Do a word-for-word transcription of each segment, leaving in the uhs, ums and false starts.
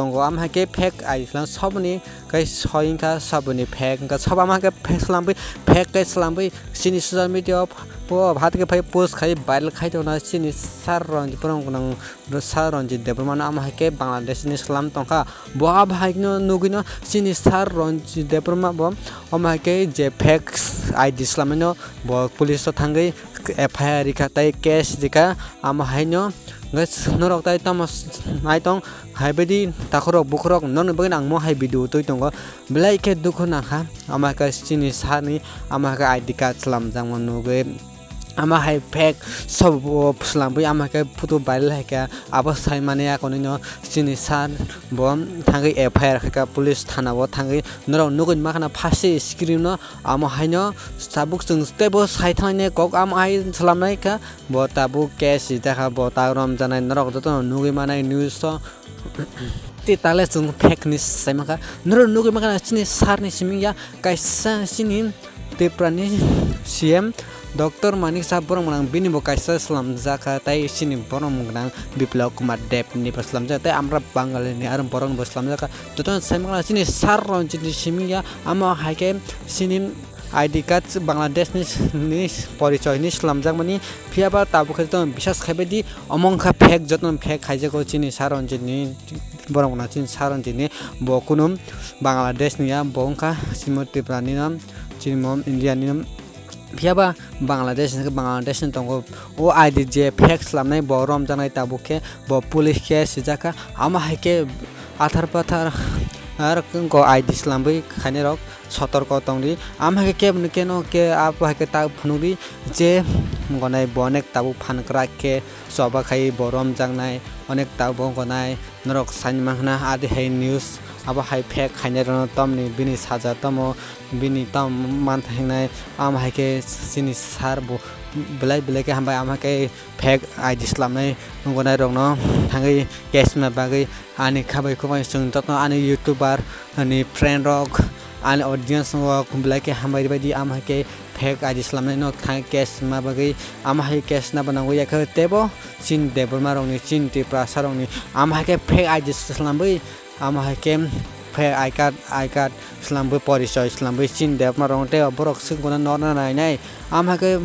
tongo, ama hai khe fake I D slam soboni kai soi wngkha soboni fake wngkha sob ama hai khe fake slamwi fake kai slamwi chini social media o phat khe phai post khai viral khai tongna chini sir Ranjit Borong nang sir Ranjit Debbarma no ama hai khe Bangladesh ni slam tongkha bo abo hai no nugwi no chini sir Ranjit Debbarma bo ama hai khe je fake I D slamwi no bo police o thangwi F I R rikha tei case rikha ama hai no norok tai tamo naitong hai baidi takhurok bukhurok nokni bagwi ang mo hai video twi tongo belai khe dukhu nangkha ama khe chini sani ama khe I D card slamjakma nugwi ama hai fake sobo slamwi ama khe photo viral hai khe abo sai mani akonino chini sir bo thangwi F I R khaikha police thana o thangwi norok nugwi makhana phasi screen no amo haino tabuk chwng teibo sai thangnai kok amo hai slamnai kha. Bo tabuk case rijak kha, bo ta romjaknai norok jotono nugwi manai news o. Tei tale chwng fake ni sai mankha. Norok nugwi mankha chini sir ni simi ya kaisa chini Tripura ni C M Doctor Manik Saha borok mwnang bini bo kaisa slamjak kha tei chini borok mwnang Biplab Kumar Deb ni bo slamjak tei amra Bangali ni aro borok ni bo slamjak kha. Jotono sai mankha chini sir Ranjit ni simi ya amo hai khe chini I D card Bangladesh ni, ni porichoi ni slamjakmani, phiya ba tabuk khe jotono bisas khai bai di, omo wngkha fake, jotono fake khaijago chini sir Ranjit ni, borok no chini sir Ranjit ni, bo kunu Bangladesh ni ya, bo wngkha chini Tripura ni no, chini mo India ni no, phiya ba Bangladesh ni, Bangladesh ni tongo, o I D je fake slamnai bo romjaknai tabuk khe, bo police case swijak kha, amo hai khe athar pathar ar ko I D slamwi khainai rok sotorko tongdi. Amo hai khe keboni keno khe abo hai khe ta phunukdi je gonai bo onek tabuk phan kwrak khe choba khai bo romjaknai onek tabuk gonai norok saini mankha adi hai news abo hai fake khainai rokno tamni bini saja tamo bini tam manthainai amo hai khe chini sir bo belai belai khe hambai amo hai khe fake I D slamnai gonai rokno thangwi case ma bagwi ani khabai khumbai chwng jotono ani youtuber ani friend rok ani audience rok belai khe hambai rwbaidi amo hai khe fake I D slamnai no thang case ma bagwi amo hai case na bo nango yakhe teibo chini Debbarma rokni chini Tiprasa rokni amo hai khe fake I D slamwi amo hai khe fake I card I card slamwi porichoi slamwi chini Debbarma rok tei borok swk bono norna nainai amo hai khe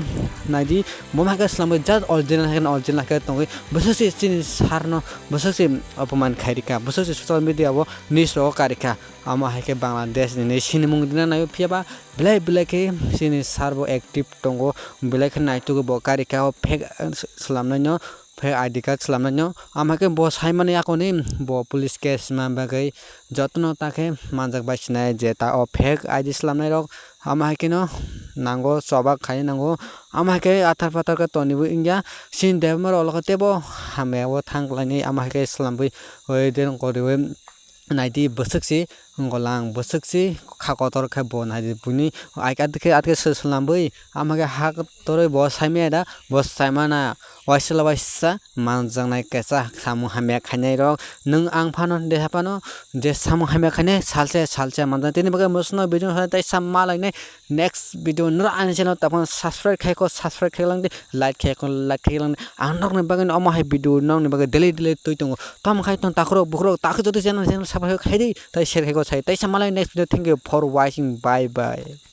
naidi bo hai khe slamwi just original hai khe original khe tongwi bwswk se chini sir no bwswk se opoman khairikha bwswk se social media o news rogo karikha. Amo hai khe Bangladesh ni sinimung rina naio, phiya ba belai belai khe chini sir bo active tongo, belai khe naitugwi bo karikha o fake, eh, slamnaino, fake I D card slamnaino. Amo hai khe bo saimani yakoni bo police case ma bagwi jotono ta khe manjak bai sinai je ta o fake I D slamnairok. Amo hai kheno nango, choba khai nango. Amo hai khe athar pathar khe tonibo wngya. Chini Debbarma rok teibo hamya o thang lainai, amo hai khe slamwi oi dereng koriwi. Naidi bwswk se golang, bwswk se kha kotor khe bo naidi buini ai khe atwkhe atwkhe sw-, swnamwi ama khe ha torwi bo saimaya da, bo saimana waisa la waisa manjaknai kaisa samung hamya khainai rok. Nwng ang phano deha phano je samung hamya khainai salsa salsa manjaknai. Tini bagwi mwswkno video no tei sa ma lainai. Next video noro ani channel tamo subscribe khai kho, subscribe khai lang di, like khai kho, like khai lang di. Ang nokni bagwi omo hai video nokni bagwi daily daily twi tongo. Tamo khai tong takhurok bukhurok takhuk jodi channel channel subscribe khai di, tai share khai kho sai. Tai sa malai next video. Thank you for watching. Bye bye.